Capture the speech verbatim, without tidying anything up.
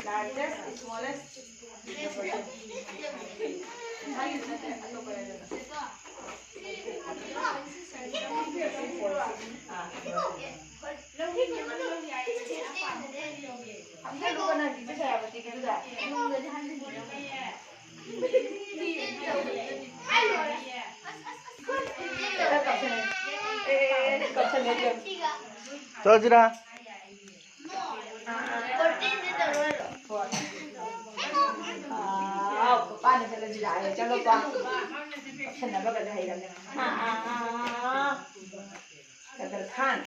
Largest, smallest. ꯆꯠꯂꯁꯤꯔꯥ? ꯍꯣꯏ꯫ ꯑꯥ, ꯄꯥꯅ ꯆꯠꯂꯁꯤꯔꯥ ꯍꯥꯏꯌꯦ꯫ ꯆꯠꯂꯣ, ꯄꯥ꯫ ꯀꯞꯁꯟꯅꯕꯒꯁꯦ ꯍꯩꯔꯝꯃꯦ꯫ ꯑꯥ, ꯑꯥ, ꯑꯥ, ꯑꯥ꯫ ꯀꯗꯔ ꯈꯥꯟ꯫